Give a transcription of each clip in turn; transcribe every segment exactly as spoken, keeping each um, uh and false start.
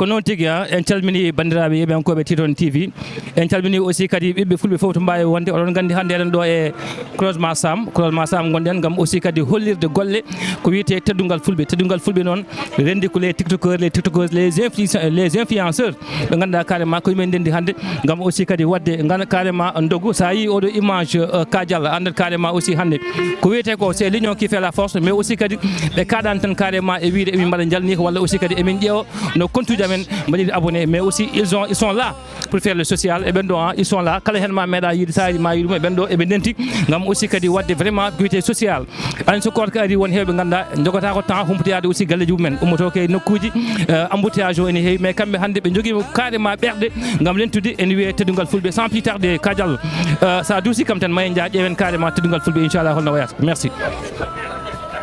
Ko noon tigi, ha, en calminii banndiraaɓe yeeɓiyankooɓe Titon T V. En calminii aussi kadi ɓiɓɓe fulɓe fof to mbaawi wonde. Oɗon nganndi hannde eɗen ɗo e Croisement Sam. Croisement Sam ngonɗen ngam aussi kadi hollirde golle ko wiyetee teddungal fulɓe. Teddungal fulɓe noon renndi ko les tiktokeurs, les tiktokeuses, les influ-, les influenceurs. Ɓe ngannduɗaa carrément ko yimɓe ndenndi hannde ngam aussi kadi waɗde ngana carrément ndogu. So a yii oɗo image, euh, Kadial, anndat carrément aussi hannde ko wiyetee ko c'est l'union qui fait la force, mais aussi kadi ɓe kaɗani tan carrément e wiyde emin mbaɗa njalni walla aussi kadi emin ƴeewa no compte uji amen mbaɗiri abonné, mais aussi ils ont, ils sont là pour faire le social. E ɓen ɗo, hein, ils sont là. Kala heen ma meeɗa yiide, sa ari ma yiɗum, e ɓen ɗo eɓe ndenti ngam aussi kadi waɗde vraiment ko wiyetee social. An so koorka ari, won heewɓe ngannduɗaa njogata ko temps humpotoyaade aussi galleeji mumen, ummoto ko e nokkuuji, euh, embouteillage o ene heewi, mais kamɓe hannde ɓe njogiima carrément ɓerɗe ngam rentude ene wiyee teddungal fulɓe. Sans plus tarder, Kadial, euh, sa duusi kam tan ma en njah ƴeewen carrément teddungal fulɓe, inchallah, holno wayata. Merci.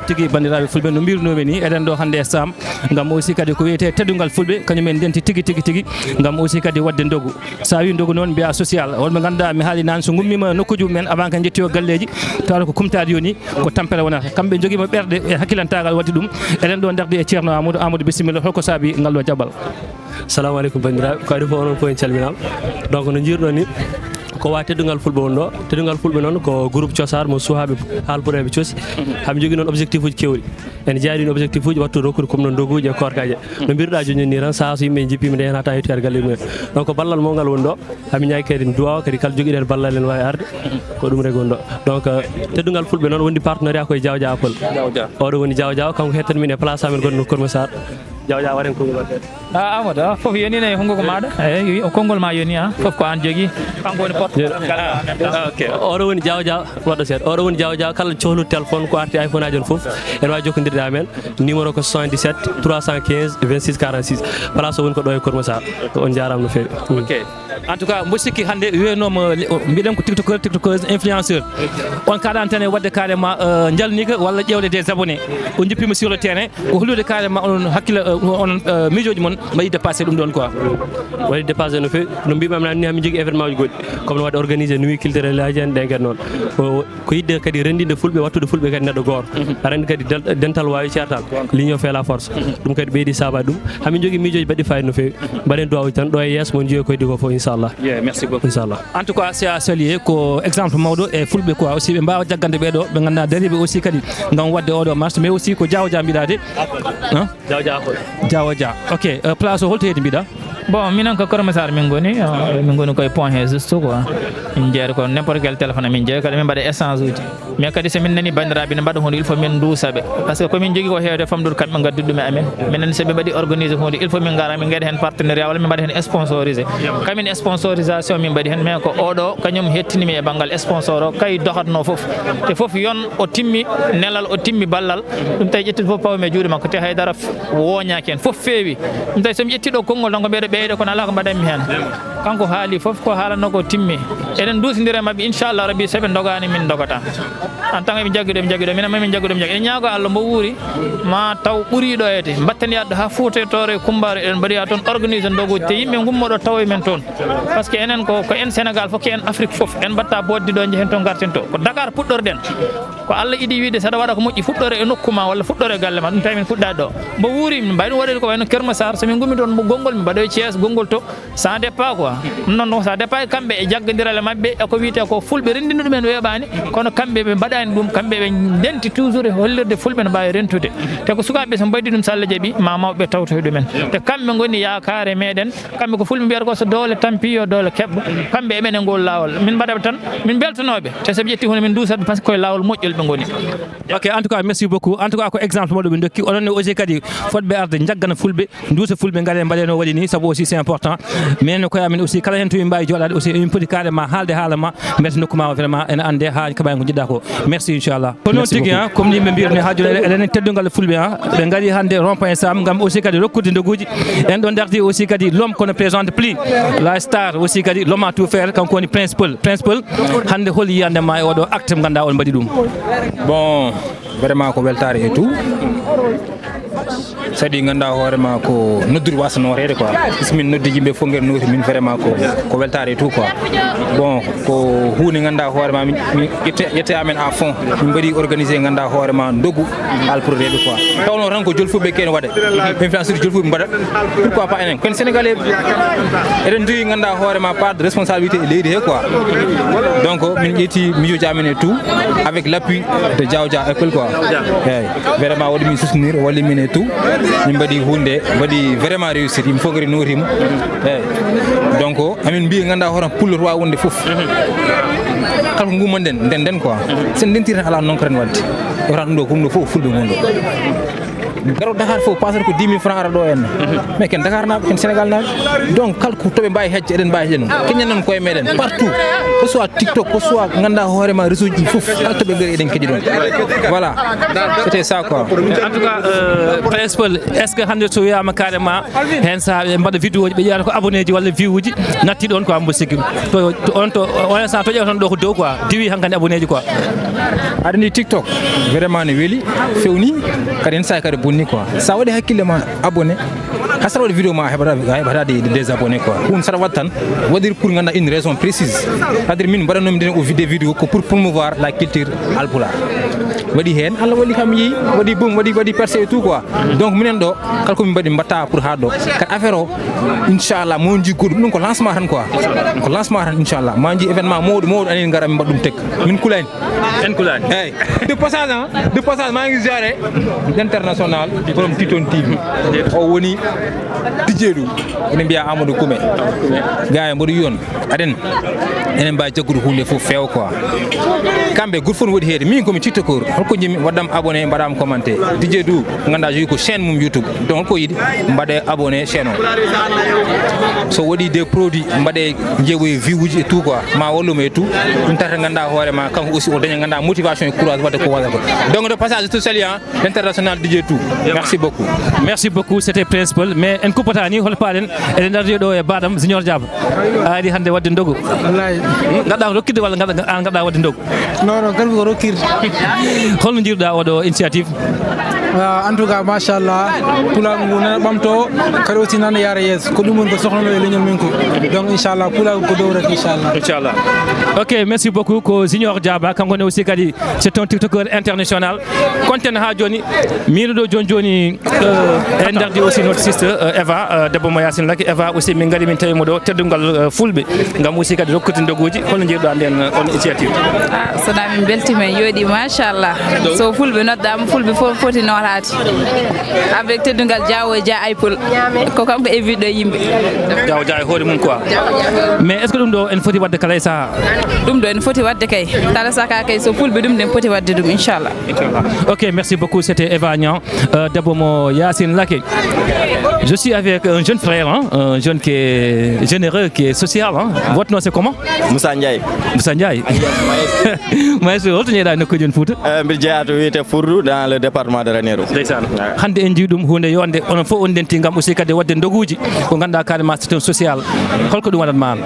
Tigi banndiraaɓe fulɓe, no mbirunoomi ni, eɗen ɗo hannde e Sam, ngam aussi kadi ko wiyetee teddungal fulɓe, kañum en ndenti tigi, tigi, tigi, ngam aussi kadi waɗde ndogu. So a wii ndogu noon, mbiyaa social. Wonɓe ngannduɗaa, mi haali naan, so ngummiima nokkuuji mumen, avant que njetti o galleeji, tawata ko kumtaadi yoni, ko tampere wonata. Kamɓe njogiima ɓerɗe e hakkilantaagal waɗde ɗum. Eɗen ɗo ndardi e Ceerno Amadou. Amadou, bisimilla, holko saabi ngal ɗo jaɓɓal? Salamu aleykum, banndiraaɓe. Ko adii fof, onon fof en calminaama. Donc, no njiiruɗon ni, ko wa teddungal fulɓe won ɗo. Teddungal fulɓe noon ko groupe Cosar mo suhaaɓe haalpureeɓe cosi. Hami jogii noon objectif uji keewɗi. Ene jeyaa ɗin objectif uji, wattu rokkude comme no ndoguuji e koorkaaji. No mbiruɗaa jooni ni tan, sahaa so yimɓe njippiima nde heen haa tan yettoyaade galle mumen. Donc, ko ballal mo ngal woni ɗo. Hami ñaagi kadi duwaawa kadi kala jogiiɗo heen ballal ene waawi arde. Ko ɗum rek woni ɗo. Donc, euh, teddungal fulɓe noon wondi partenariat koye Jawja Apple. Jawja. Oɗo woni Jawja, kanko hettan min e place amen gonɗo Kër Massar. Jawja, waɗen konngol ma seeɗa. A, Amadou, a, fof yonii e hunnduko maaɗa. Eeyi, o konngol ma yonii, a, fof ko aan jogii. Kanko woni porte parole ngal. Ah, ok. Oɗo woni Jawja, waɗɗo seeɗa. Oɗo woni Jawja, kala cohluɗo téléphone ko arti iPhone aji on fof, ene waawi jokkondirde e amen. Numéro ko soixante-dix-sept trois cent quinze vingt-six quarante-six. Place o woni ko ɗo e Kër Massar. On njaaraama no feewi. Ok. En tout cas, mbo sikki hannde wiyanooma, o, mbiɗen ko tiktokeur, tiktokeuse, influenceur. On kaɗaani tan e waɗde carrément, euh, njalniika walla ƴeewde des abonnés. On jippiima sur le terrain. Ko hollude carrément onon hakkille, euh, onon, euh, miijooji mon mbaɗi dépassé ɗum ɗoon quoi. Waɗi dépassé no feewi. No mbiimi naane ni, hami jogii événement uji goɗɗi. Comme no waɗde organisé nuit culturel aji en, ɗen kadi noon. Ko, ko yiɗde kadi renndinde fulɓe, wattude fulɓe kadi neɗɗo gooto. Aɗa anndi kadi del-, dental waawi ceertal. L'union fait la force. Ɗum kadi ɓeydi saabaade ɗum. Hami jogii miijooji baɗɗi fayida no feewi. Mbaɗen duwaaw tan, ɗo e yeeso mon njiyoy koyɗi ko fof, inchallah. Yeah, merci beaucoup. Inchallah. En tout cas, c'est à saluer, ko exemple mawɗo e fulɓe quoi aussi, ɓe mbaawa jaggande ɓee ɗo, ɓe ngannduɗaa dariiɓe aussi kadi ngam waɗde oɗo marche, mais aussi ko Jaawo Jaa mbiɗaa de. Hein? Jaawo Jaa. Jaawo Jaa. Ok, euh, place o holto heedi mbiɗaa? Bon, minen ko Kër Massar min ngoni, euh, min ngoni koye point he juste quoi. Min jeeyata ko n'importe quel téléphone, min jeeya kadi min mbaɗa échange uji. Mais kadi so min nani banndiraaɓe ne mbaɗa huunde, il faut min nduusa ɓe. Parce que ko min njogii ko heewde famɗude kamɓe ngaddude ɗum e amen. Minen so ɓe mbaɗi organisé huunde, il faut min ngara, min ngaɗa heen partenariat walla min mbaɗa heen sponsorisé. Kamin sponsorisation min mbaɗi heen, mais ko oɗo kañum hettini mi e banngal sponsor o, kay dohatnoo fof. Te fof yon o timmi nelal, o timmi ballal. Ɗum tawi ƴettiti fof paw mi e juuɗe makko, te haydara f-, wooñaaki heen, fof feewi. Ɗum tawi so mi ƴetti ɗo konngol tan ko ɓeyɗo ɓeyde, kono alaa ko mbaɗanmi heen. Kanko haali fof ko haalanoo ko timmi. Eɗen nduusindira e maɓɓe, inchallah rabbi, so ɓe ndogaani min ndogata. En tant que ɓe njaggi ɗo, ɓe njaggi ɗo, minen ma min njaggu ɗo, ɓe njaggi. Eɗen ñaago Allah mbo wuuri, ma taw ɓurii ɗo heede. Mbatten yaade haa Fuuta Tooro e Kummbaaro, eɗen mbaɗoya toon organisé ndoguuji, te yimɓe ngummo ɗo tawoya men toon. Parce que enen ko, ko en Sénégal fof, ko en Afrique fof, en mbatta boddi ɗo, njehen toon, ngarten to. Ko Dakar puɗɗorɗen. Ko Allah yiɗi wiide, saɗa waɗa ko moƴƴi, fuɗɗore e nokku ma walla fuɗɗore e galle ma, ɗum tawi min puɗɗaade ɗo. Mbo wuuri, min mbawi ɗum waɗede ko wayno Kër Massar, so min ngummi toon, mbo gonngol, min mbaɗoya Thiès, gonngol to. Ça dépend quoi. Ɗum noon, ɗum ça dépend e kamɓe e jaggondiral e maɓɓe, e ko wiyetee ko fulɓe renndino ɗumen weeɓaani, kono kamɓe ɓe mbaɗaani ɗum, kamɓe ɓe ndenti toujours e hollirde fulɓe no mbaawi rentude. Te ko sukaaɓe so mbaɗi ɗum, so Allah jaɓi, ma mawɓe tawtoye ɗumen. Te kamɓe ngoni yaakaare meɗen, kamɓe ko fulɓe mbiyata ko so doole tampi yo doole keɓɓo. Kamɓe e men e ngol laawol. Min mbaɗa tan, min mbeltanooɓe. Te so ɓe ƴetti huunde, min nduusat ɓe, parce que koye laawol moƴƴol ɓe ngoni. Ok, en tout cas, merci beaucoup. En tout cas, ko exemple mawɗo ɓe ndokki. Onon ne aussi kadi fotɓe arde njaggana fulɓe, nduusa fulɓe, ngare mbaɗe no waɗi ni, sabu aussi c'est important. Minen koye amen aussi, kala heen to min mbaawi jooɗaade aussi, emin poti carrément haalde haala ma, mbete nokku ma o vraiment ene annde haa keɓa ko njiɗɗa ko. Merci, inchallah. Ko noon tigi, hein, comme ni ɓe mbiyatmi haa jooni, eɗen teddungal fulɓe, hein, ɓe ngari hannde rond point Sam ngam aussi kadi rokkude ndoguuji. En ɗo ndardi aussi kadi l'homme qu'on ne présente plus, la star aussi kadi, l'homme à tout faire, kanko woni Principal. Principal, hannde hol yiyannde ma e oɗo acte mo ngannduɗaa on mbaɗi ɗum? Bon, vraiment ko weltaare et tout. Saɗi ngannduɗaa hoore ma ko noddude waasa nooteede quoi. So min noddi yimɓe fof ngeen nooti min vraiment ko, ko weltaare et tout quoi. Bon, ko huunde ngannduɗaa hoore ma min, min ƴette, ƴette amen à fond. Min mbaɗi organisé ngannduɗaa hoore ma ndogu alpro reeɓe quoi. Tawno tan ko jolfuɓe kene waɗa. Influenceur jolfuɓe mbaɗa. Pourquoi pas enen? Kon Sénégalais eɗen jogii ngannduɗaa hoore ma part de responsabilité e leydi he quoi. Donc min ƴetti miijooji amen et tout avec l'appui de Diaw Dia Apple quoi. Eyyi. Vraiment waɗi min soutenir, walli min et tout. Min mbaɗi huunde, waɗi vraiment réussir. Yimɓe fof ngari nootiima. Eyyi. Donc amin mbiya ngannduɗaa hoore pullo to waawi wonde fof. Kala ko ngumanɗen, ndenden quoi. Sen ndentiri tan alaa noon ko ren waɗde. Yotan ɗum ɗo, ko ɗum ɗo fof fulɓe ngon ɗo. Garo Dakar fof, pasata ko dix mille francs ara ɗo en. Mais ken Dakar naaɓe, ken Sénégal naaɓe. Donc kala ko toɓe mbawi hecce, eɗen mbawi hecce ɗum. Keñen noon koye meɗen, partout. Ko soit TikTok, ko soit ngannduɗaa hoore ma réseau ji fof. Kala toɓe ngari eɗen keɗi ɗon. Voilà. C'était ça quoi. En tout cas, euh, Principal, est-ce que hannde so wiyama carrément, hen saaha ɓe mbaɗa vidéo ji, ɓe ƴeewata ko abonné ji walla vue uji natti ɗon quoi, mbo sikki. To, to on to, on instant to ƴeewata ɗo ko dow quoi. Diwi hankadi abonné ji quoi. Aɗa andi TikTok, vraiment ne weli, fewni, kadi en saaha kadi bonni quoi. Sa waɗi hakkille ma abonné, hasara waɗi vidéo ma a heɓata, a heɓata des, des abonnés quoi. Ɗum sara waɗ tan, waɗir pour ngannduɗaa une raison précise. C'est-à-dire min mbaɗannomi nden o vidéo, vidéo ko pour promouvoir la culture alpulaar. Waɗi heen, Allah walli kam yehi, waɗi boom, waɗi, waɗi percé et tout quoi. Donc minen ɗo, kala ko min mbaɗi mbatta pour haa ɗo. Kadi affaire o, inchallah, mo jii goɗɗum, ɗum ko lancement tan quoi. Ko lancement tan inchallah. Ma jii événement mawɗo, mawɗo anen ngara min mbaɗa ɗum tek. Min kulani. En kulani. Eyyi. De passage, hein, de passage, maa ngi ziare l'international, borom Titon T V. O woni D J ɗum. Ene mbiya Amadou Koumé. Gars yi mboɗo yiyon. Aɗen, enen mbawi jaggude hunde fof feewa quoi. Kamɓe goto fof ne waɗi heede. Min komi tiktokeur. Holko jimi waɗam abonné, mbaɗam commenté. D J Dou, ganduɗa jogi ko chaîne mum YouTube. Donc holko yiɗi, mbaɗe abonné chaîne o. So waɗi des produits, mbaɗe jeeɓoye vue uji et tout quoi. Ma wallum et tout. Ɗum tata ganduɗa hoore ma, kanko aussi o daña ganduɗa motivation et courage wadde ko waɗata ko. Donc de passage tout saluant. International D J Tou. Merci beaucoup. Merci beaucoup, c'était Principal. Mais en kuppata ni, hol paɗen, eɗen dardi ɗo e baɗam Junior Diaba. A ari hande wadde ndogu. Wallahi. Gaɗa ko rokkirde walla gaɗa, an gaɗa wadde ndogu? Non, non, kanko ko rokkirde. Holno jiiruɗa oɗo initiative? Ah, en tout cas, machallah, pulaagu ngu nana ɓamto, kadi aussi nana yaara yeeso. Ko ɗum woni ko sohlano e leñol men ko. Donc, inchallah, pulaagu ko dow rek, inchallah. Inchallah. Ok, merci beaucoup. Ko Junior Diaba, kanko ne aussi kadi c'est un TikToker international. Konten ha joni, miɗo ɗo joni joni, euh, en dardi aussi notre sister, euh, Eva, euh, debbo mo Yacine Laki. Eva aussi min gari min tawi mo ɗo, teddungal, euh, fulɓe. Ngam aussi kadi rokkude ndoguji, holno jiiruɗa nden, euh, on initiative? Ah, so ɗa min beltima en yooɗi, machallah. So fulɓe noddama, fulɓe fof foti notaade. Avec teddungal Diawo e Dia Apple. Ko kanko invite ɗo yimɓe. Diawo Dia e hoore mum quoi. Mais est-ce que ɗum ɗo en foti wadde kala e saaha? Ɗum ɗo en foti wadde kay. Kala saka kay so fulɓe ɗum ɗen poti wadde ɗum, inchallah. Inchallah. Ok, merci beaucoup. C'était Eva Niang, euh, debbo mo Yacine Lake. Je suis avec un jeune frère, hein, un jeune qui est généreux, qui est social, hein. Votre nom c'est comment? Moussa Ndiaye. Moussa Ndiaye. Maestro, holto jeeɗa e nokkuji en Fouta? Eh, mbiɗa jeeya to wiyete Furdu dans le département de Ranérou. Ndeysaan. Hannde en njii ɗum huunde yonde, onon fof on ndenti ngam aussi kadi waɗde ndoguuji ko ngannduɗaa carrément c'est un social. Holko ɗum waɗat ma an?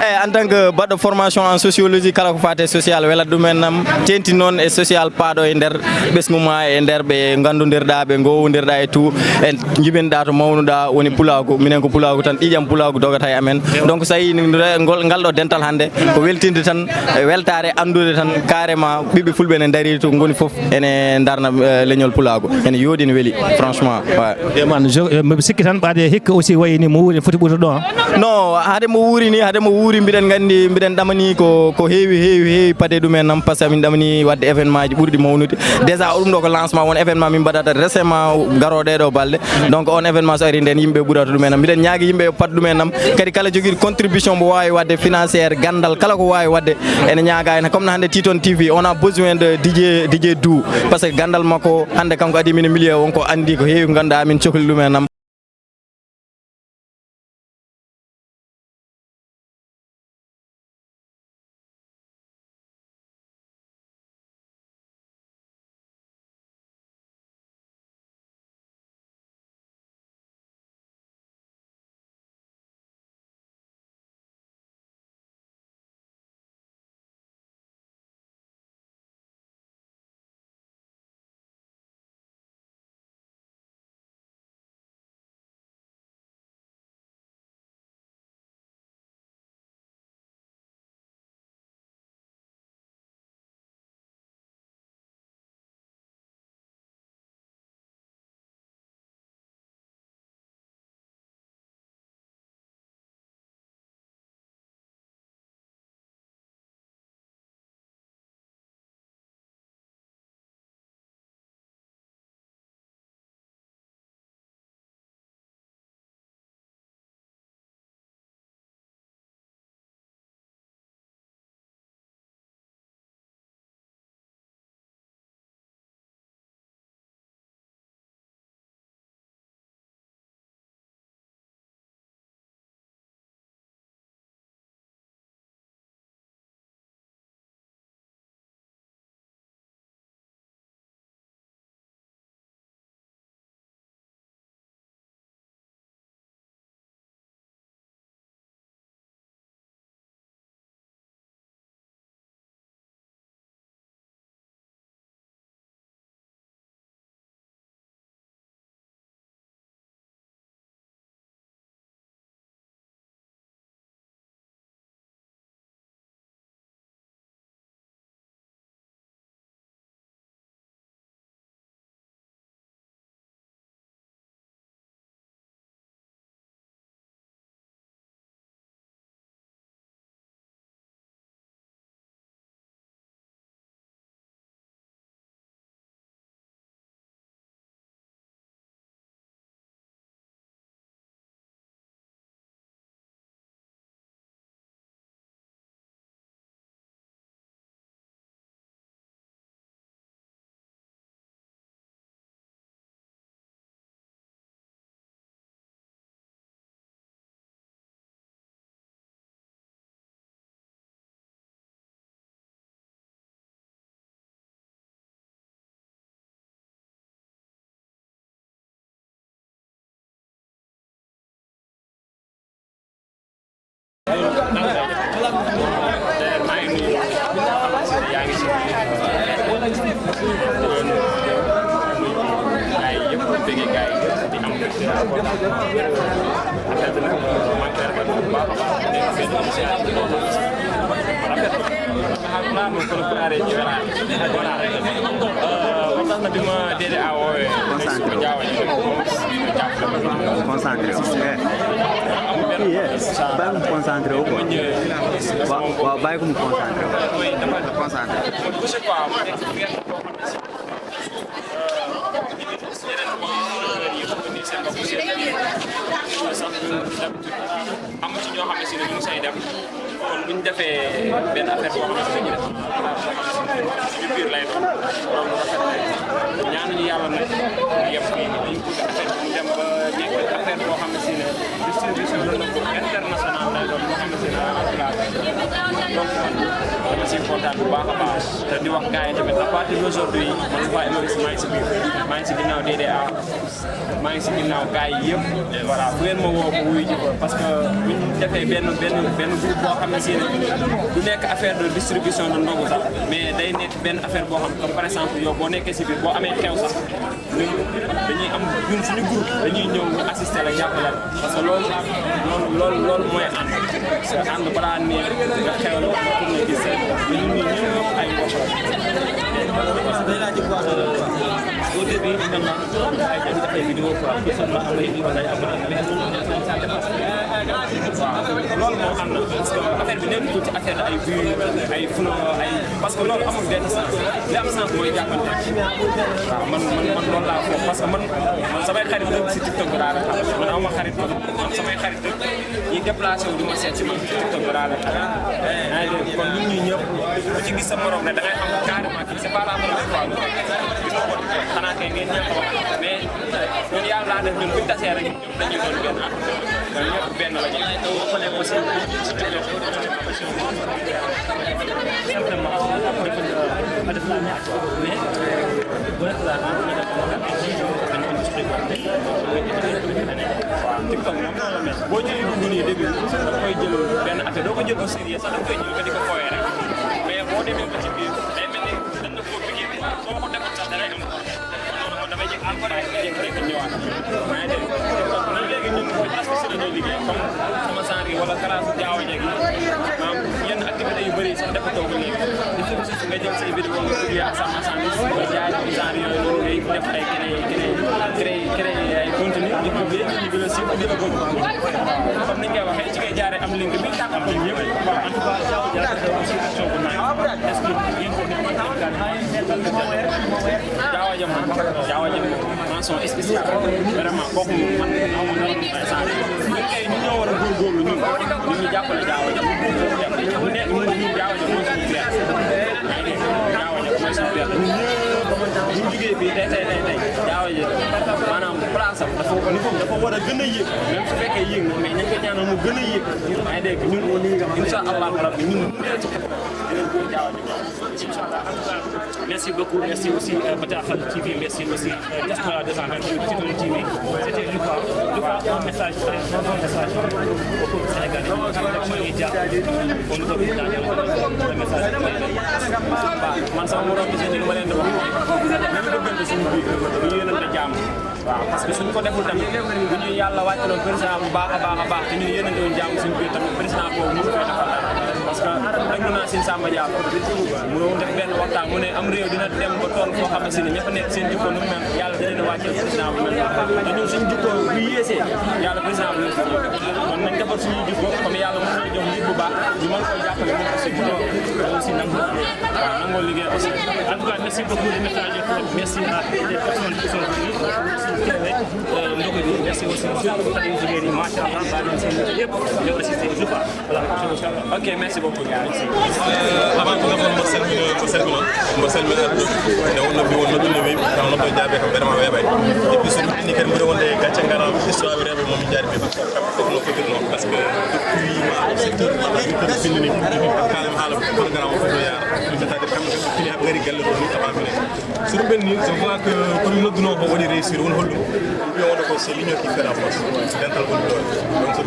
Eh, en tant que baɗɗo formation en sociologie, kala ko faati e social welat ɗum en nam, teenti noon e social paaɗo e nder ɓesngu ma, e nder ɓe nganndudirɗa, ɓe ngowdirɗa e tout, en njibinɗa to mawnuɗa woni pulaagu, minen ko pulaagu tan, ƴiiƴam pulaagu dogata e amen. Donc so tawi ngol, ngal ɗo dental hannde ko weltinde tan, e weltaare anndude tan carrément ɓiɓɓe fulɓe ene ndarii to ngoni fof ene ndarna, eh, leñol pulaagu. Ene yooɗi, ene weli, franchement. Ouais. E man, je, eh, mbiɗa sikki tan ɓaade hikka aussi wayi ni mo wuuri foti ɓurtude ɗo, hein? Non, hade mo wuuri ni, hade mo wuuri mbiɗen nganndi, mbiɗen ɗamani ko, ko heewi, heewi, heewi paade ɗum en nam, par ce que min ɗamani waɗde événement ji ɓurɗi mawnude. Déjà o ɗum ɗo ko lancement, won événement min mbaɗata récemment garooɗe ɗo balɗe. Donc on événement so ari nden yimɓe ɓurata ɗum en nam. Mbiɗen ñaagi yimɓe yo pat ɗum en nam. Kadi kala jogiiɗo contribution mo waawi waɗde financière, ganndal kala ko waawi waɗde, ene ñaaga en. Comme no hannde Titon T V, on a besoin de D J, D J Dou. Par ce que ganndal makko hannde kanko adii min e milieu on ko anndi ko heewi ko ngannduɗaa min cohli ɗum en nam. Yaa ngi ci gars yi yëpp, bëgg gars yi di am affaire bi nag, maa ngi koy rafetlu bu baax a baax. Nekk benn initiative boo xam ne rafet na. Xam naa moom kon frère yi voilà. Voilà. Moo tax na bi ma D D A woowee. Concentré. Jaaw a jaaw. Concentré. Eh. Yes. Bàyyi mu concentré wu quoi. Waaw, waaw, bàyyi ko mu concentré wu. Concentré. Am na ci ñoo xam ne si ne ñu ngi say dem, kon bu ñu defee benn affaire boo xam ne si ne suñu biir lay doon, loolu rafet na. Ñaanuñu yàlla nag mu yem fii nii, dañu bëgg affaire bi mu dem ba nekk affaire boo xam ne si ne distribution la, international lay doon, boo xam ne si ne en tout cas, donc man dama siy kontaan bu baax a baax. Te di wax gars yi tamit, à partir d'aujourd'hui, man Moustapha Emery Sy maa ngi si biir, maa ngi si ginnaaw D D A, maa ngi si ginnaaw gars yi yëpp. Voilà, fu ngeen ma woo, ma wuyu ji ko, parce que bu ñu defee benn benn benn groupe boo xam ne si ne du nekk affaire de distribution de ndogu sax, mais day nekk benn affaire boo xam, comme par exemple yow boo nekkee si biir, boo amee xew sax, ñun dañuy am, ñun suñu groupe dañuy ñëw, ñu assister la, jàppale la. Parce que loolu loolu loolu loolu mooy ànd. Parce que ànd balaa neex, nga xewal pour nga gis, te ñun ñii ñëpp ay mbokk la. Au début, vraiment, ay def ay vidéo quoi, pour seulement am ay vidéo lay am, mais loolu moo am na, parce que affaire bi nekkul ci affaire ay vues, ay flow, ay, parce que loolu amul benn sens. Li am sens mooy jàppante. Waaw, man man man loolu laa foog, parce que man man samay xarit dëgg si TikTok bi laa leen xam. Man awma xarit, man samay xarit dëgg ñi déplacé wu di ma seet si man ci TikTok bi laa leen xam. Yaa ngi dégg? Kon ñun ñii ñëpp ku ci gis sa morom ne da ngay xam carrément kii, c'est pas la première fois. Xanaa kay ngeen ñëpp wax, mais ñun yàlla daa def ñun buñ tasee rek. Dañuy doon benn, ñun ñëpp benn la ñu. Boo xoolee aussi, simplement, dafa, dafa laa ñaax, mais bu nekk laa am, dafa am benn industrie boo xam ne, waaw, TikTok moom noonu la mel. Boo ciy dugg nii début, da koy jël benn affaire, doo ko jël au sérieux sax, da koy ñëw nga di ko fooyee rek. Mais boo demee ba ci biir, day mel ni dañ la ko piqué, soo ko deful sax da ngay am. Damay jékki-jékki rek ñëwaat. Maa ngi dégg. Kon nag léegi ñun mooy classe bi si la ñuy liggéey, comme sama genre yi wala classe jaaw a jeg yi. Maanaam yenn activités yu bëri sax dafa toog léegi. Il faut que nga jël say vidéo, nga publier ak sa marchandise, nga jaay ci genre yooyu noonu, ngay def ay créer, créer, créer, créer ay contenu, di publier, ñu di la suivre, di la gëm. Comme ni ñu koy waxee, ci ngay jaaree am link bi, tàggat ko yëpp. Waaw, en tout cas, jaaw a jeg aussi action bu nice. Est-ce que yéen tamit Jaawa Jam, Jaawa Jam, mention spéciale. Vraiment, kooku moom, man, aw ma dara lu may sànni. Ñun kay, ñu ñoo war a góorgóorlu, ñun. Ñun ñu jàppale Jaawa Jam. Ñu ne, ñun, ñun Jaawa Jam mooy suñu frère. Yaa ngi dégg? Jaawa Jam mooy suñu frère. Ñun ñëpp, bu ñu jugee fii tey, tey, tey, tey, Jaawa Jam, maanaam, place am dafa, niveau am dafa war a gën a yéeg. Même su fekkee yéeg na, mais nañ ko ñaanal mu gën a yéeg. Yaa ngi dégg? Ñun, incha Allahu Rabbi, ñun, ñu ngi ci kanam. Dinañ ko Jaawa Jam. Merci beaucoup, merci aussi, euh, Bataaxal T V, merci aussi, euh, Diaspora deux cent vingt-huit, Citoyen T V. C'était Louga. Louga, un message, un bon message au peuple sénégalais. Au niveau de la, un message. Man, sama morom bi, lu ma leen di wax, nañu bëggante suñu biir, ñu yéenante jàmm. Waaw, parce que suñu ko deful tamit, bu ñu yàlla wàccaloon président bu baax a baax a baax, te ñu yéenante woon jàmm suñu biir tamit, président boobu mënu fee defal dara. Parce que déglu naa Sine Samba Diallo, mu doon def benn waxtaan, mu ne am réew dina dem ba toll foo xamante ni ñëpp nekk seen jikko nu mu mel, yàlla da leen a wàcceel président bu mel noonu. Te ñun suñu jikko bu yéesee, yàlla président bu mel noonu. Kon nañ defar suñuy jikko, comme yàlla mën na jox nit bu baax, ñu mën koo jàppale moom aussi, mu doon aussi nangu. Waaw, nangoo liggéey aussi. En tout cas, merci beaucoup, le message est fort. Merci à toutes les personnes qui sont venues, qui sont teewee, euh, ndogu bi. Merci aussi, surtout xale yu jigéen yi, macha Allah, baa leen seen yëpp, ñoo assisté, je crois. Voilà, incha Allah. Ok, merci beaucoup, gars. Merci. Euh, avant tout d'abord, mbo salmina, mbo salmina, mbo salmina. Nde wonno mbi won noddude weeɓi, taw noddo jaabe kam vraiment weeɓay. Et puis, so ɗum ɗum ni kadi mbiɗo wonde gacce ngara, histoire rewɓe mo mi jaari ɓe. Fof no fotirnoo, parce que depuis ma septième, huitième, fillini, kaalami haala programme o fof no yaara. C'est-à-dire, kamɓe kadi fini haa ɓe ngari galle ɗo ni, tawa minen. So ɗum ɓenni, je vois que ko min noddunoo ko waɗi réussir, woni holɗum? Mbiya wonde ko c'est l'union qui fait la force. Dental woni doole. Donc, so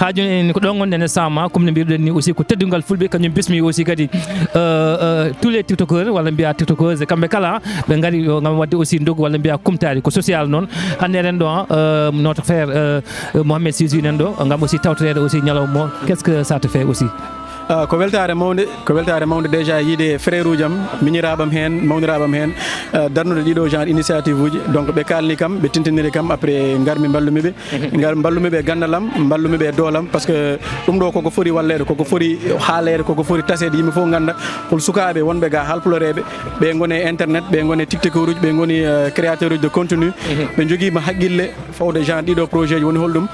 Ha jooni en ko ɗon gonɗen e Sama, comme no mbiruɗen ni aussi ko teddungal fulɓe, kañum bismi aussi kadi, euh, euh, tous les tiktokeurs, walla mbiya tiktokeuses, kamɓe kala ɓe ngari yo ngam waɗde aussi ndogu walla mbiya kumtaari, ko social noon. Hannde eɗen ɗo, euh, notre frère, euh, euh, Mohamed Sizu nen ɗo, ngam aussi tawtoreede aussi ñalawma o. Qu'est-ce que ça te fait aussi? Ah, ko weltaare mawnde, ko weltaare mawnde déjà yiide frère uji am, miñiraaɓe am heen, mawniraaɓe am heen, ah, darnude ɗiɗo genre initiative uji. Donc ɓe kaalni kam, ɓe tintiniri kam, après ngarmi mballumi ɓe. Ngar mballumi ɓe ganndal am, mballumi ɓe doole am, parce que ɗum ɗo koko foti walleede, koko foti haaleede, koko foti taseede, yimɓe fof ngannda hol sukaaɓe wonɓe ga haalpulareeɓe, ɓe ngoni e internet, ɓe ngoni e tiktokeur uji, ɓe ngoni, euh, créateur uji de contenu. Ɓe njogiima haqqille fawde genre ɗiɗo projet ji, woni holɗum?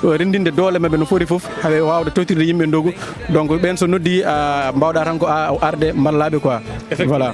Renndinde doole maɓɓe no foti fof, haɓe waawde tottirde yimɓe ndogu. Donc ɓeen so noddi, a mbawɗa tan ko a arde mballaɓe quoi. Voilà.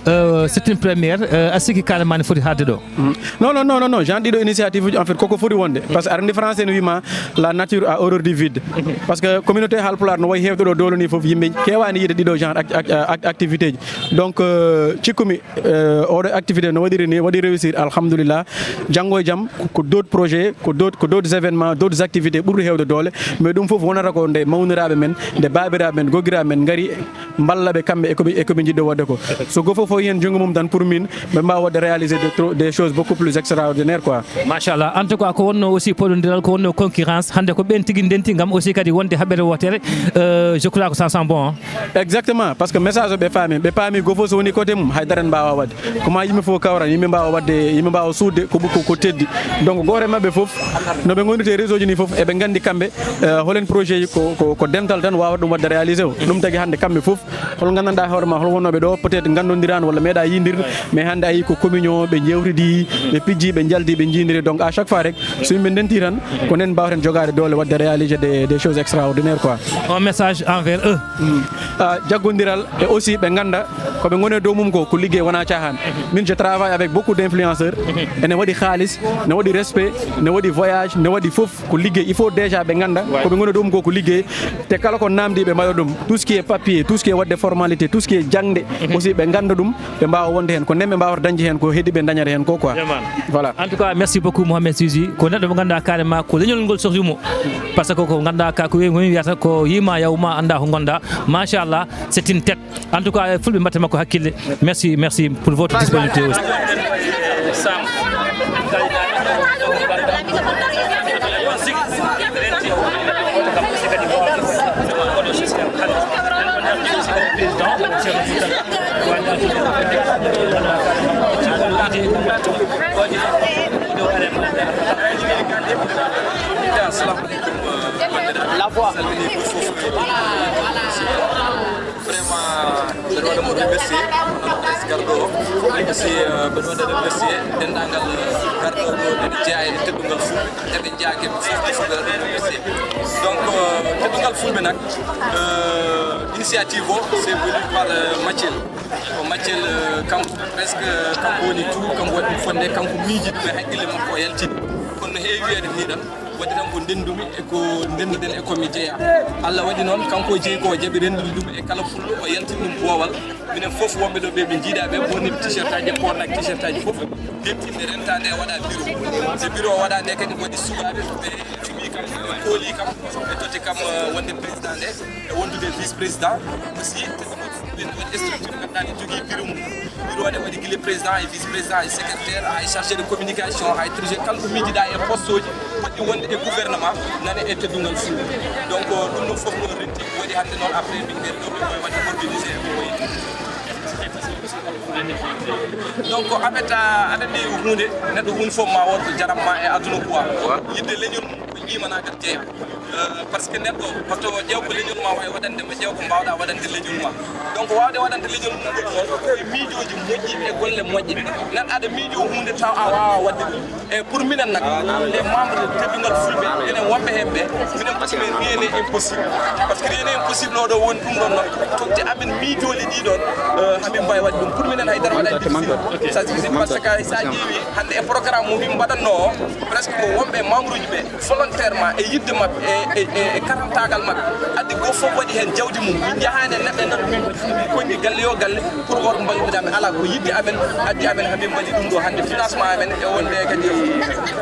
Euh, c'est une première. Euh, a sikki kaalama ne foti haalde ɗo? Mm. Non, non, non, non, non. Genre ɗiɗo initiative uji, en fait, koko foti wonde. Parce que aɗa anndi français no wima, la nature a horreur du vide. Parce que communauté haalpulaar no wayi heewde ɗo doole ni fof, yimɓe keewaani yiide ɗiɗo genre act-, act-, act-, activité ji. Donc, euh, cikkumi, euh, oɗo activité no waɗiri ni, waɗi réussir, alhamdulillah. Janngo e jam, ko d'autres projets, ko d'autres, ko d'autres événements, d'autres activités ɓurɗi heewde doole. Mais ɗum fof wonata ko nde mawniraaɓe men, nde baabiraaɓe men, gogiraaɓe men ngari mballa ɓe kamɓe e ko ɓe, e ko ɓe njiɗɗo waɗde ko. So gofo fof heen junngo mum tan, pour min, ɓe mbaawa waɗde réaliser de tro-, des choses beaucoup plus extraordinaires, quoi. Machallah. En tout cas, ko wonno aussi poɗondiral, ko wonno concurrence. Hannde ko ɓen tigi ndenti ngam aussi kadi wonde haɓere wootere. Euh, je crois que ça sent bon, hein. Exactement, parce que message o ɓe faami, ɓe paami gofo so woni côté mum, haydara en mbaawa waɗde. Ko ma yimɓe fof kawran, yimɓe mbaawa waɗde, yimɓe mbaawa suuɗde ko, ko, ko teddi. Donc, gooto e maɓɓe fof, no ɓe ngonirte réseau ji ni Fof eɓe nganndi kamɓe, eh, holen projet ji ko, ko, ko dental tan waawata ɗum waɗde réalisé o. Ɗum tagi hannde kamɓe fof, hol nganndanɗaa hoore ma, hol wonnooɓe ɗo, peut-être nganndondiraani walla meeɗa yiyndirde, mais hannde a yii ko communion, ɓe njeewtidi, ɓe pijji, ɓe njaldi, ɓe njiindiri. Donc, à chaque fois rek, so yimɓe ndenti tan, ko nen mbaawten jogaade doole waɗde réalisé des, des choses extraordinaires, quoi. Un message envers eux. Ah, jaggondiral, e aussi ɓe ngannda ko ɓe ngoni e dow mum ko, ko liggey, wonaa caahaan. Min, je travaille avec beaucoup d'influenceurs. Ene waɗi haalis, ne waɗi respect, ne waɗi voyage, ne waɗi fof, ko liggey. Il faut déjà ɓe ngannda ko ɓe ngoni e dow mum ko, ko liggey. Te kala ko naamndi, ɓe mbaɗa ɗum. Tout ce qui est papier, tout ce qui est waɗde formalité, tout ce qui est jaŋde, aussi ɓe ngannda ɗum, ɓe mbaawa wonde heen. Ko nden ɓe mbaawata dañde heen ko heddii ɓe dañata heen ko, quoi. Voilà. En tout cas, merci beaucoup, Mohamed Suzy. Ko neɗɗo mo ngannduɗaa carrément ko leñol ngol sohli mo. Par ce que ko ngannduɗaa ka ko wiyata ko yima yaw ma annda ko ngonɗaa. Machallah, c'est une tête. En tout cas, Fulɓe mbaɗta makko hakkille. Merci, merci pour votre disponibilité aussi. La voix. Vraiment, mbeɗa waɗa mo remercier, honorable garɗo o. Aussi, euh, mbeɗa waɗa remercier denndaangal, euh, garɗo o, ene jeyaa e teddungal Fulɓe, eɓe njeyaa kamɓe fof, fof mbeɗa waɗa remercier. Donc, euh, teddungal Fulɓe nak, euh, initiative o, c'est venu par, euh, Mathiel. Ko Mathiel, euh, kanko, presque, kanko woni tout, kanko waɗi ɗum fonnde, kanko miiji ɗum e hakkille makko, o yaltini. Kono no heewi wiyeede nii tan, waɗi tan ko ndenndumi e ko ndennduɗen e ko mi jeyaa. Allah waɗi noon, kanko o jeyi ko, o jaɓi renndude ɗum e kala Fulɓo, o yaltini ɗum boowal. Minen fof wonɓe ɗo ɓe, ɓe njiidaa ɓe, ɓorni t-shirt aji, ɓornaaki t-shirt aji fof. Dentinɗe rentaande e waɗa bureau. Nde bureau o waɗaa nde kadi waɗi sukaaɓe ɓe cuɓii kam, ɓe koolii kam, ɓe totti kam, eh, wonde président nde, e wondude vice président aussi. Ɓe waɗi structure ngannduɗaa ne jogii bureau mum. Bureau o ne waɗi gila président e vice président, e secrétaire, hay chargé de communication, hay trésorier, kala ko miijiɗaa e poste uji poɗɗi wonde e gouvernement, nane e teddungal Fulɓe. Donc, ɗum ɗum fof noon rentii, waɗi hannde noon après min ɓe ɗo ɓe waɗi organisé. Donc, aɓeta, aɗa anndi huunde, neɗɗo huunde fof ma wood ko jaram ma e aduna quoi. Yiɗde leñol mum ko ƴimanaagal jeyaa. Euh, par ce que neɗɗo, hoto ƴeew ko leñol ma waawi waɗande ma, ƴeew ko mbaawɗaa waɗande leñol ma. Donc, waawde waɗande leñol mum ngol noon, ko e miijooji moƴƴi e golle moƴƴe. Nan aɗa miijoo huunde taw a waawaa waɗde ɗum. E pour minen nak, les membres de teddungal Fulɓe, enen wonɓe heen ɓe, minen ko minen rien n'est impossible. Par ce que rien n'est impossible, oɗo woni ɗum ɗon noon, toñde amen miijooli ɗi ɗon, euh, hamin mbaawi waɗde ɗum. Pour minen haydara waɗani difficile. Ça difficile par ce que hay sa ƴeewi hannde e programme mo min mbaɗatnoo o, presque ko wonɓe membre uji ɓe, volontairement e yiɗde maɓɓe, e, e, e, e karantaagal maɓɓe, addi gooto fof waɗi heen jawdi mum. Min njahaani e neɗɗo e neɗɗo min koñɗi galle yo galle pour oto mballuɗaa min. Alaa, ko yiɗde amen addi amen haa min mbaɗi ɗum ɗo hannde. Financement amen e wonde kadi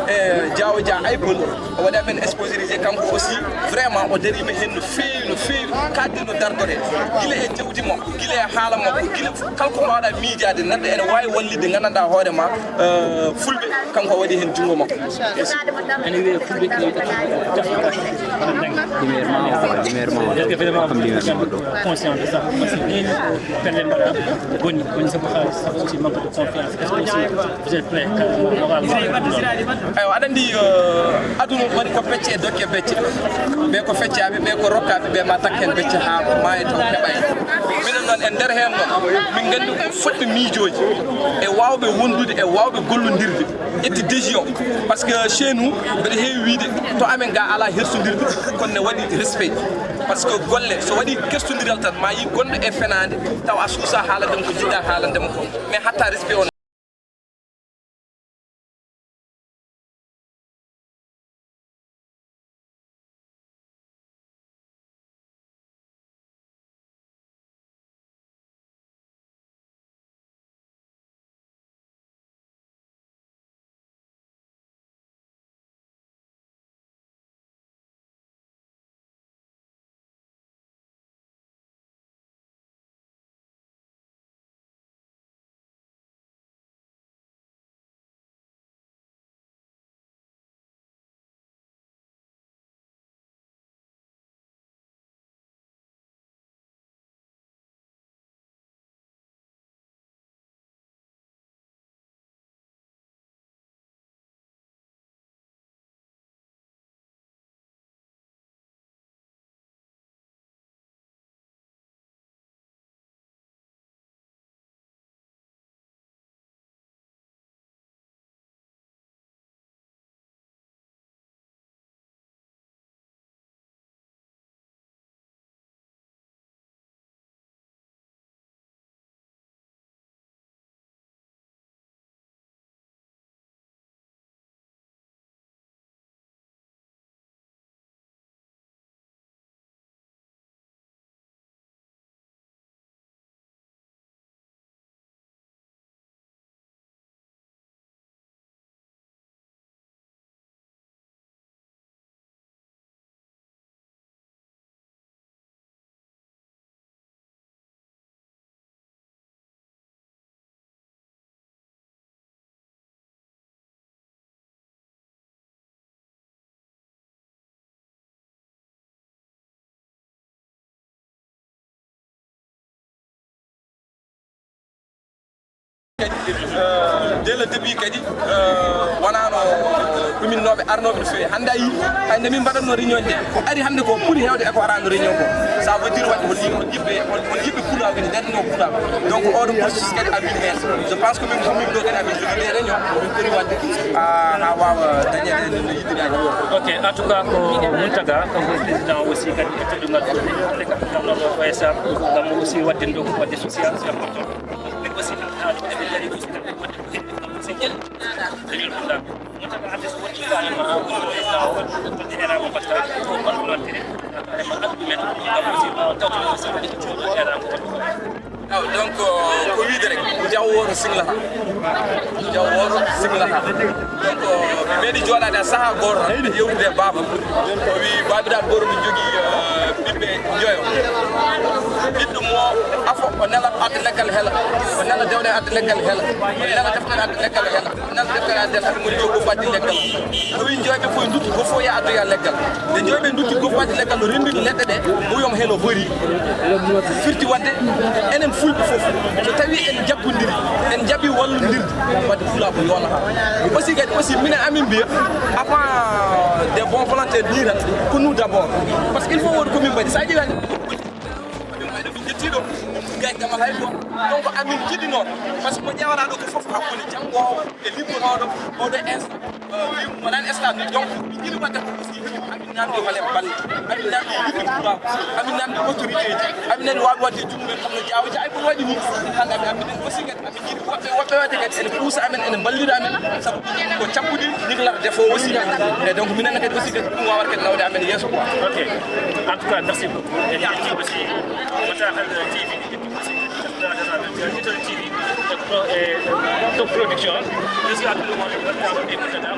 e Diawo Dia Aybol, o waɗi amen sponsorisé kanko aussi. Vraiment, o dariima heen no feewi, no feewi. Kaaldi no dartore gila e jawdi makko, gila e haala makko, gila kala ko mbaawɗaa miijaade, neɗɗo ene waawi wallitde, nganndanɗaa hoore ma, eh, Fulɓe, kanko o waɗi heen junngo makko. Ene wiyee Fulɓe ko lumière ma o, lumière ma o. Est-ce que vraiment vous êtes conscient de ça? Parce que ni pelle mbaɗa, boni, boni sabu haalis, sabu aussi manque de confiance. Est-ce que aussi vous êtes prêt, carrément, moralement? Eywa, aɗa anndi, eh, aduna waɗi ko pecce e dokke becce. Ɓe ko feccaaɓe, ɓe ko rokkaaɓe, ɓe ma takka heen becce haa maaye taw keɓay. Minen noon e nder heen noon, min nganndi ko fotɓe miijooji e waawɓe wondude, e waawɓe gollondirde. Ƴetti décision. Par ce que chez nous, mbeɗa heewi wiyde, to amen ga alaa hersondirde, kono ne waɗi respect. Par ce que golle, so waɗi kersondiral tan, ma yi gonɗo e fenaande, taw a suusa haalande mo ko jiɗɗa haalande mo ko. Mais hatta respect on. Kadi, euh, dès le début kadi, euh, wonano, euh, ɗuminnooɓe arnooɓe no feewi. Hannde a yii, hay nde min mbaɗatno réunion nde, ko ari hannde ko ɓuri heewde e ko arano réunion ko. Ça veut dire waɗde hol yimɓe, hol yimɓe, hol, hol yimɓe Pulaagu kadi darnoo Pulaagu. Donc oɗo processus kadi amin heen. Je pense que min fof min ɗo kadi amin jogii ɗe réunion, min poti waɗde, ah, haa waawa dañeede no yiɗiraade. Ok, en tout cas ko Mountaga, kanko président aussi kadi e teddungal, O S A, ngam aussi waɗde ɗo ko waɗde social, c'est important. Aussi, Aw, donc, euh, ko wiide rek, jawo wooto singlata. Jawo wooto singlata. Donc, euh, mi meeɗi jooɗaade a sahaa gooto tan, yewtude e baaba. O wi, baabiraaɗo gooto mi jogii, euh, ɓiɓɓe njoyo. Ɓiɗɗo mo afo, o nela adda leggal hela. O nela dewɗe adda leggal hela. O nela deftere adda leggal hela. Nan deftere adden haɓe ngoni ɗo gofo addi leggal. O wi joyɓe fof e nduttu gofo ya addoya leggal. Nde joyɓe nduttu gofo addi leggal no renndini leɗɗe ɗe, muyom heen o hori. Firti waɗde enen fulɓe fof, so tawi en jaggondiri, en jaɓi wallondirde, waɗde Pulaagu yoolata. Aussi kadi aussi minen amin mbiya, avant des bons volontaires ni tan, ko nous d'abord. Parce que il faut wooda ko min mbaɗi. Sa ƴeewi hannde Amin mbayɗo min ƴettii ɗo, min ngayi damal hay gooto. Donc amin jiɗi noon, parce que mo ƴeewata ɗo ko fof hakkunde janngoowo e liggotooɗo, oɗo instant, euh, wi mo nan instant ni. Donc min jiɗi waɗde ko aussi, amin namdi hoolen balle, amin namdi yimɓe Pulaagu, amin namdi autorité ji, amin nani waawi waɗde e junngo men kono Jaawo Jaawo ko waɗi ni. Hannde amin, amin aussi kadi amin jiɗi woɓɓe, woɓɓe waɗde kadi ene puusa amen, ene mballira amen, sabu ko cakkudi niklata defo aussi. E donc minen kadi aussi kadi ɗum wawata kadi nawde amen yeeso quoi. Ok. En tout cas, merci beaucoup. Et merci aussi. Wata hal T V, aussi. Little T V, et Top Production. Jusqu'à tout le monde, on va faire des bonnes choses.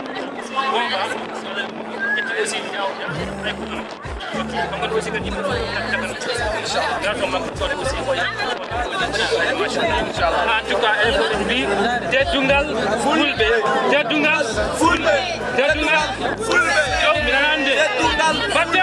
Aussi, en tout cas, eɗen mbi teddungal fulɓe, teddungal fulɓe, teddungal fulɓe. Jawmirande, teddungal batte